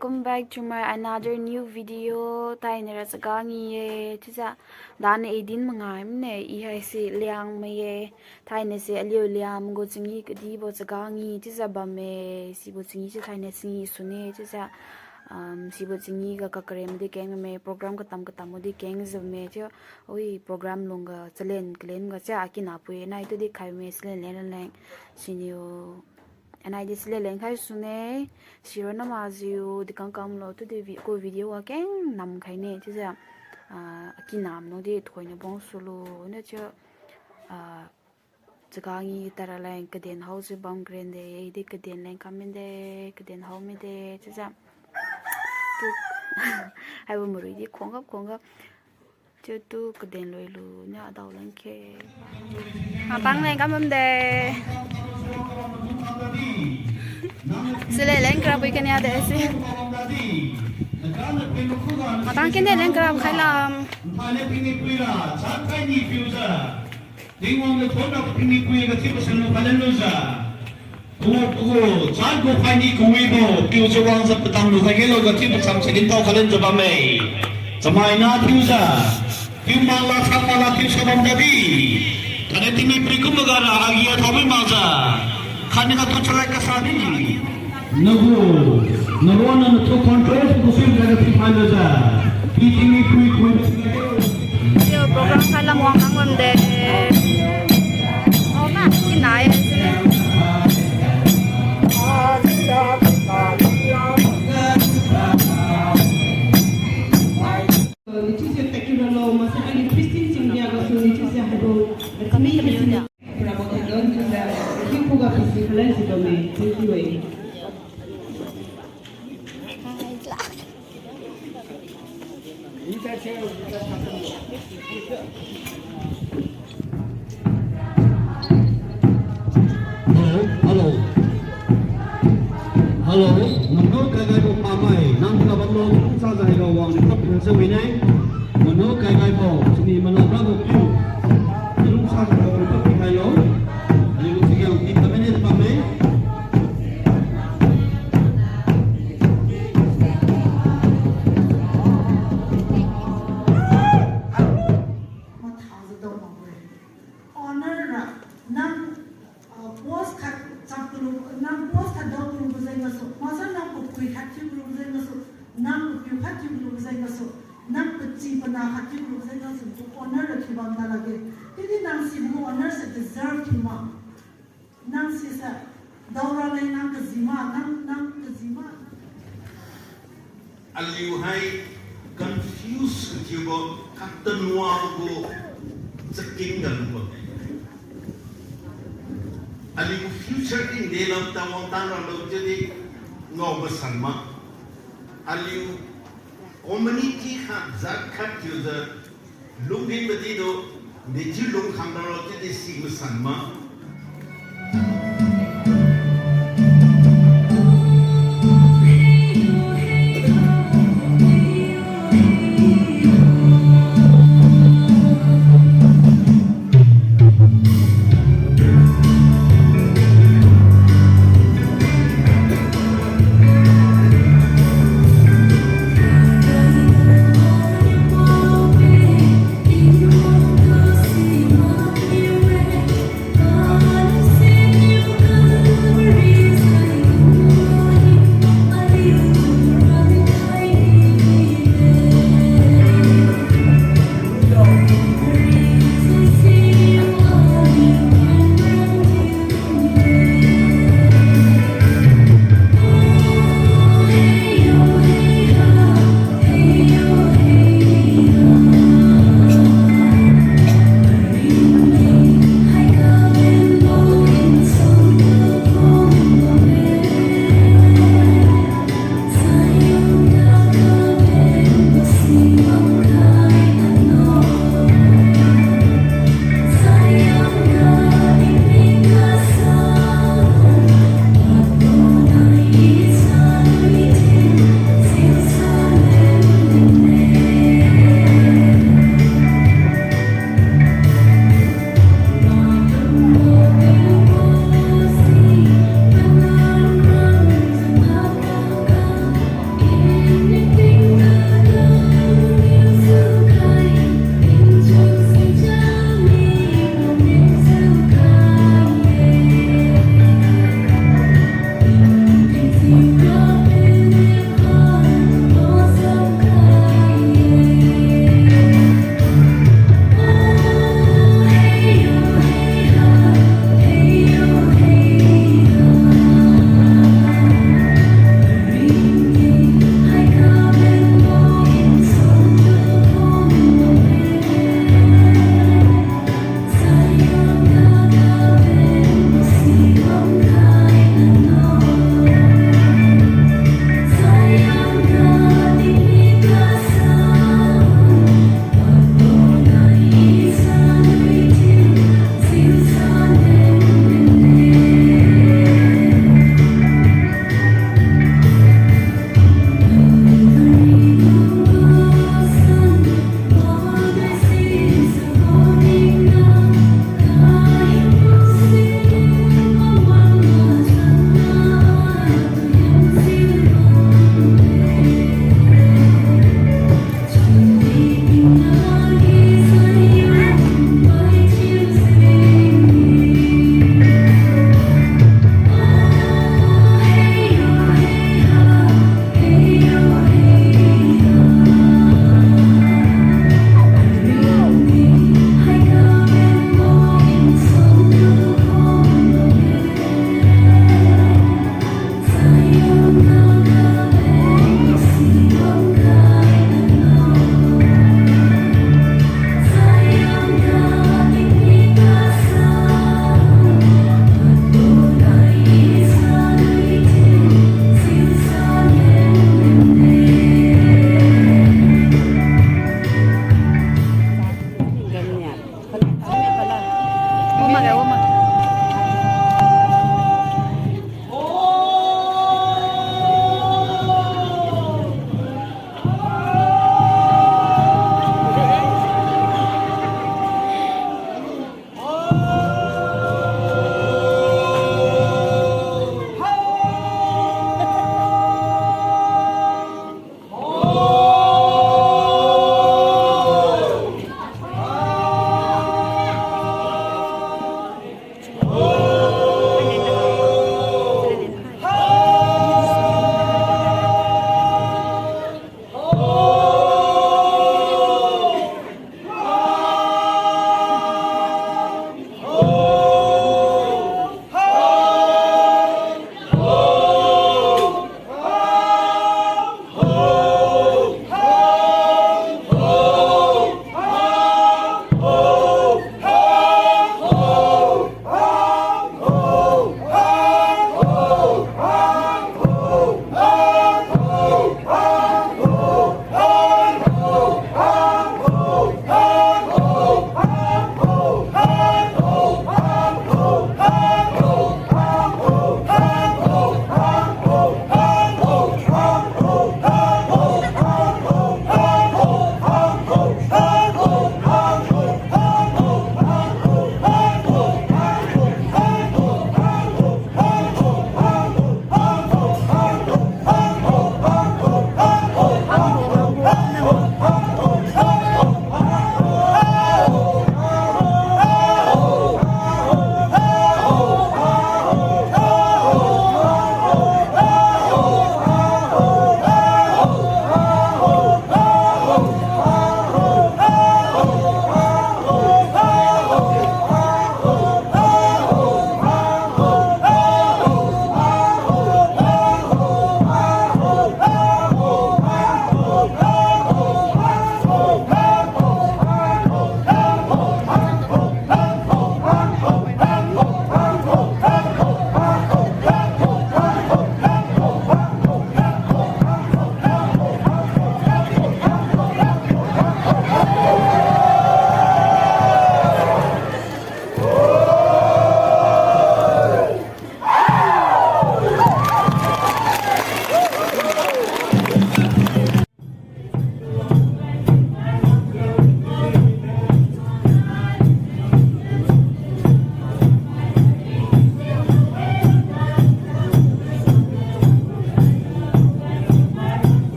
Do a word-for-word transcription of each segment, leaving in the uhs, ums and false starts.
Welcome back to my another new video. Thainai ra chaga ngee-e, chiujiu. Dani i din mangai mine, i haise Liangmai ye. Thainai se aliu Liangmai gu changee kadibo chaga ngee, chiujiu bamme, sibo changee se thainai changee sune, chiujiu. Um, sibo changee ga kakare madi keng bamme, program katam katam madi kengjiu bamme, chiu. Wi program lungga chalen kalen ga chiu akina pui nai tudi khai bamme, chalen len len siniu. Anai di chalen len khai sune, sironna makjiu di kangkam lo tudi vi-, ku video ga keng nam khaine chiujiu, ah, akinam nodi thoiniu bang sulu, na chiu, ah, chaga ngee tara leng kaden haojiu bam grande, di kaden leng kam mide, kaden hao mide, chiujiu. Tu, haibo marui di khangga khangga. Chiu tu kaden loilu niu adao leng khe. Matang leng kam bamde. Chale leng kara pui kania de si. Matang kene leng kara khai lam. Tingwang niu thonra tingmipui ga chiubo sanlu khalen lujiu. Pagu pagu, chat gu khaini kawibo, piujiu wangjiu patang lukhai kelo ga chiubo cham se dintao khalen jiu bamme. Chamaina thiujiu, piu mala sa mala thiusa bam tadi. Thainai tingmipui kumbo ga ra agi-a thaomai makjiu. Khatniu khat tu chalai kasa di. Nagu, naronna natu control tu kusin ga thiukhai lujiu. Pi tingmipui kui. Yo, program khai lam wang nang bamde. Oh, ma, kinai. Nichiujiu takiu ralo, masakani Christian Chindia gasu nichiujiu haibo, kami kami rabo khadon chiujiu, kiu khuga pisi khalan jiu bamme, thank you e. Hello, hello. Hello, manu kaigaibo pamai, nang kabamlo, nang sa jai ga wang ni pap se wine. Manu kaigaibo, sini mana brabo piu. Nang sa jai ga wang ni pap khailo. Aliu chiang di pamai ne pamai. Mathajiu dao makbo-e. Honor ra, nang, ah, post khat chap kalu, nang post khat dao kalubo jeng gasu, maksai nang papui khat thiu kalubo jeng gasu, nang papiu khat thiu kalubo jeng gasu, nang pachi pana khat thiu kalubo jeng gasu, tu honor ra thiubam ta lakge. Chiudi nang sibo honor se deserve thiu ma. Nang sise, daora leng nang kaji ma, nang, nang kaji ma. Aliu hai confuse kathiubo, katanuabo gu chaking ga lubo. Aliu future di nde lam ta wang tan ralo chiudi ngao masan ma. Aliu community khat jat khat thiujiu lungdi madi tu, dechiu lungkhang ralo chiudi si masan ma.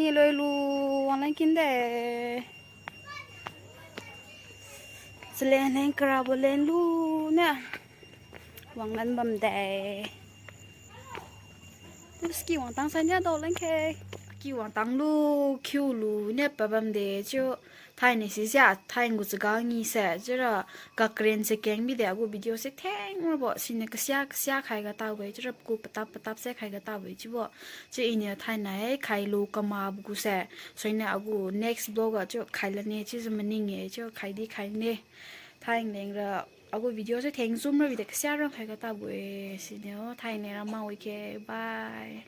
Ni loilu wanglan kinde. Chaleng leng karabo leng lu ne. Wanglan bamde. Sky wangtang sai nia dao leng khe. Sky wangtang lu, khiu lu ne pabamde chiu. Thainai sisia, thainai gu chaga ngi se, chiura kakren se keng bide agu video se theng rabo, siniu kasia, kasia khaiga tabo-e, chiura pagu patap, patap se khaiga tabo-e chiubo. Chiu iniu thainai khailu kamabo gu se, suiniu agu next vlog ga chiu khai lane chiujiu maning-e, chiu khai di khai ne. Thainai lengra agu video se theng zum ra bide kasia rang khaiga tabo-e, siniu thainai ra mawikhe, bye.